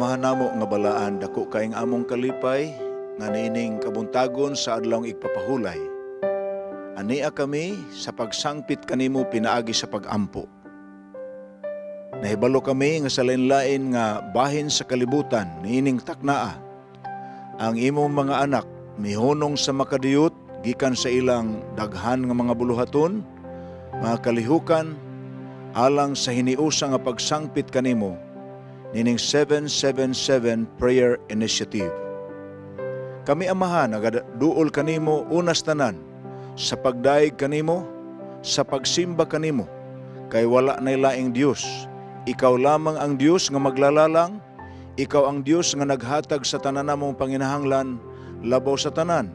Amahan namo nga balaan, dako kaayong among kalipay nga niining kabuntagon sa adlawng igpapahulay. Ania kami sa pagsangpit kanimo pinaagi sa pagampo. Nahibalo kami nga sa lain-lain nga bahin sa kalibutan niining taknaa, ang imong mga anak mihunong sa makadiyot gikan sa ilang daghan nga mga buluhaton, mga kalihukan, alang sa hiniusa nga pagsangpit kanimo nining 777 Prayer Initiative. Kami, Amahan, nagaduol kanimo unas tanan sa pagdayeg kanimo, sa pagsimba kanimo, kay wala nay laing Dios. Ikaw lamang ang Dios nga maglalalang, ikaw ang Dios nga naghatag sa tanan namong panginahanglan, labaw sa tanan,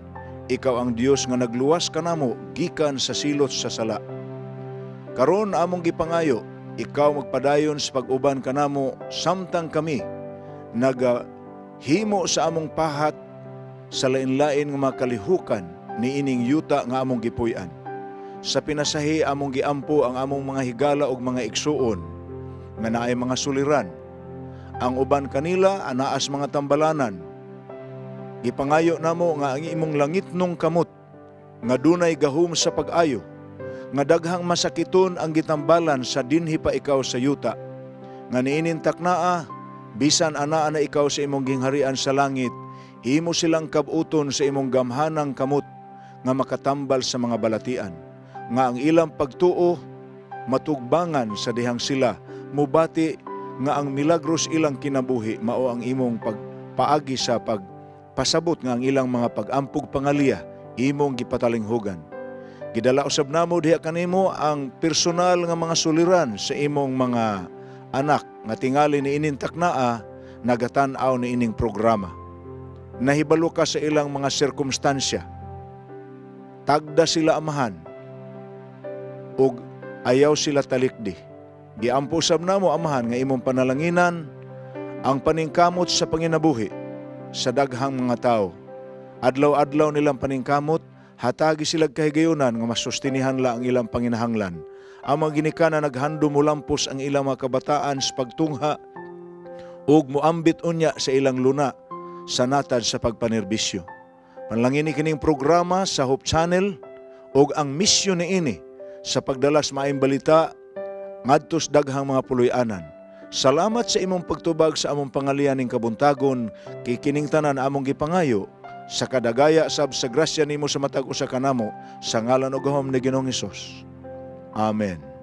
ikaw ang Dios nga nagluwas kanamo gikan sa silot sa sala. Karon among gipangayo, ikaw magpadayon sa pag-uban kanamo samtang kami nagahimo sa among pahat sa lain-lain nga mga kalihukan niining yuta nga among gipuy-an. Sa pinasahi, among giampo ang among mga higala ug mga igsuon nga naay mga suliran. Ang uban kanila anaas mga tambalanan. Gipangayo namo nga ang imong langitnong kamot nga dunay gahom sa pag-ayo, nga daghang masakiton ang gitambalan sa dinhi pa ikaw sa yuta, nga niining taknaa, bisan anaa na ikaw sa imong gingharian sa langit, imo silang kabuton sa imong gamhanang kamot nga makatambal sa mga balatian, nga ang ilang pagtuo matugbangan sa dihang sila mubati nga ang milagros ilang kinabuhi mao ang imong pagpaagi sa pagpasabot nga ang ilang mga pag-ampog pangaliya imong gipatalinghugan. Gidala usab namo diha kanimo ang personal nga mga suliran sa imong mga anak nga tingali niining taknaa nagatan-aw niining programa. Nahibalo ka sa ilang mga sirkumstansya. Tagda sila, Amahan, ug ayaw sila talikdi. Giampo sab namo, Amahan, nga imong panalanginan ang paningkamot sa panginabuhi sa daghang mga tao. Adlaw-adlaw nilang paningkamot, hatagi sila kahigayunan nga masustinihan la ang ilang panginahanglan. Ang mga ginikanan naghandom mulampos ang ilang mga kabataan sa pagtungha ug muambit unya sa ilang luna sa natad sa pagpanerbisyo. Panalangini kining programa sa Hope Channel ug ang misyon niini sa pagdala sa maayong balita ngadto sa daghang mga puloy-anan. Salamat sa imong pagtubag sa among pangaliya ning kabuntagon, kay kining tanan among gipangayo sa kadagaya sab sa grasya nimo sa matag usa kanamo, sa ngalan ug gahom ni Ginoong Hesus. Amen.